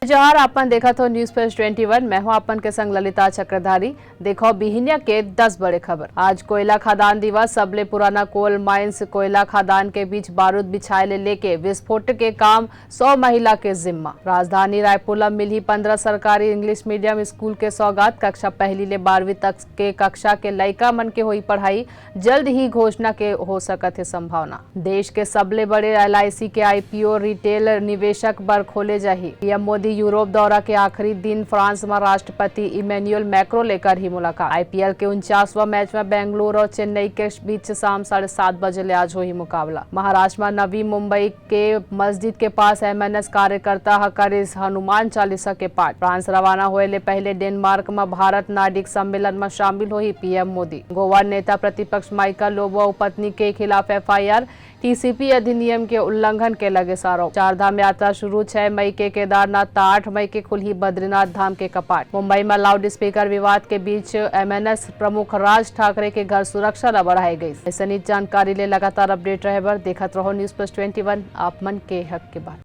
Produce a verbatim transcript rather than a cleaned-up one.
जोहार, आपन देखत हो News Flash twenty one, मैं हूं आपन के संग ललिता चक्रधारी। देखो बिहिनिया के दस बड़े खबर। आज कोयला खदान दिवस, सबले पुराना coal mines कोयला खदान के बीच बारूद बिछाए ले लेके विस्फोट के काम सौ महिला के जिम्मा। राजधानी रायपुर ला मिलही पंद्रह सरकारी English medium school के सौगात, कक्षा पहली ले बारहवीं तक के कक्षा के लइका मन के होई पढ़ाई, जल्द ही घोषणा के हो सकत हे संभावना। देश के सबले बड़े L I C के I P O retail निवेशक बर खोले जाही। P M मोदी यूरोप दौरा के आखिरी दिन फ्रांस म राष्ट्रपति इमैनुअल मैक्रो ले करही मुलाकात। I P L के उनचासवां मैच म बेंगलुरु और चेन्नई के बीच शाम साढ़े सात बजे ले आज होही मुकाबला। महाराष्ट्र म नवी मुंबई के मस्जिद के पास M N S कार्यकर्ता ह करिस हनुमान चालीसा के पाठ। फ्रांस रवाना होए ले पहले डेनमार्क म भारत नार्डिक सम्मेलन म शामिल होही P M मोदी। गोवा नेता प्रतिपक्ष माइकल लोबो अउ पत्नी के खिलाफ F I R, T C P अधिनियम के उल्लंघन के लगे आरोप। चारधाम यात्रा शुरू छह मई के, केदारनाथ त आठ मई के खुलही बद्रीनाथ धाम के कपाट। मुंबई म लाउड स्पीकर विवाद के बीच M N S प्रमुख राज ठाकरे के घर सुरक्षा ल बढ़ाए गई। ऐसनी जानकारी ले लगातार update रहे बर देखत रहो News Flash twenty one, आप मन के हक के बात।